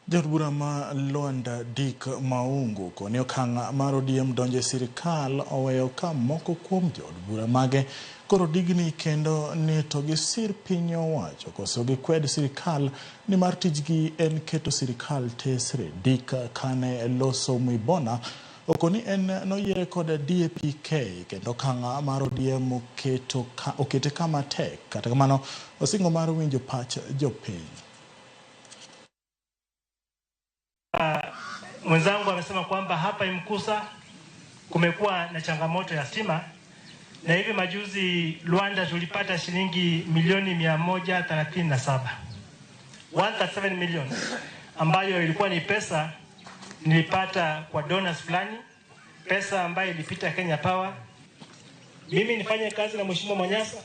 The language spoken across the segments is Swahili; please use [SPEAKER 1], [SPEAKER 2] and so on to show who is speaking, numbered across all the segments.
[SPEAKER 1] Jaod bura ma Luanda Dick Maungu koni okang' mar ODM donjo e sirikal oweyo ka moko kuom jood bura mage koro digni kendo ni to gisir piny owacho koso gikwed sirikal nimar tijgi en keto sirikal tesre. Dick kane loso Mwibona okoni en noyiere kod DAP-K kendo okang' mar ODM okete kama tek. Kata kamano osingo mar winjo pach jopiny.
[SPEAKER 2] Mwenzangu amesema kwamba hapa Mkusa kumekuwa na changamoto ya stima, na hivi majuzi Luanda tulipata shilingi milioni 137, 137 million, ambayo ilikuwa ni pesa nilipata kwa donors fulani, pesa ambayo ilipita Kenya Power. Mimi nifanye kazi na Mheshimiwa Mwanyasa,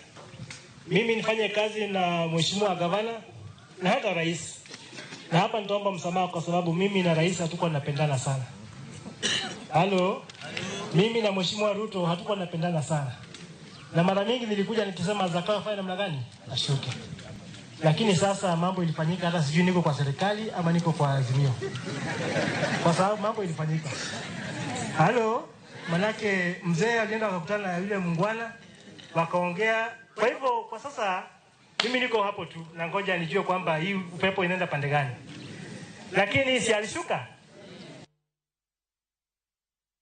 [SPEAKER 2] mimi nifanye kazi na Mheshimiwa Gavana na hata rais. Na hapa nitaomba msamaha kwa sababu mimi na rais hatukuwa tunapendana sana. Halo, mimi na Mheshimiwa Ruto hatukuwa tunapendana sana, na mara mingi nilikuja nikisema Zakayo afanye namna gani ashuke, lakini sasa mambo ilifanyika, hata sijui niko kwa serikali ama niko kwa Azimio, kwa sababu mambo ilifanyika. Halo, manake mzee alienda akakutana na yule mungwana wakaongea. Kwa hivyo kwa sasa mimi niko hapo tu na ngoja nijue kwamba hii upepo inaenda pande gani, lakini si alishuka.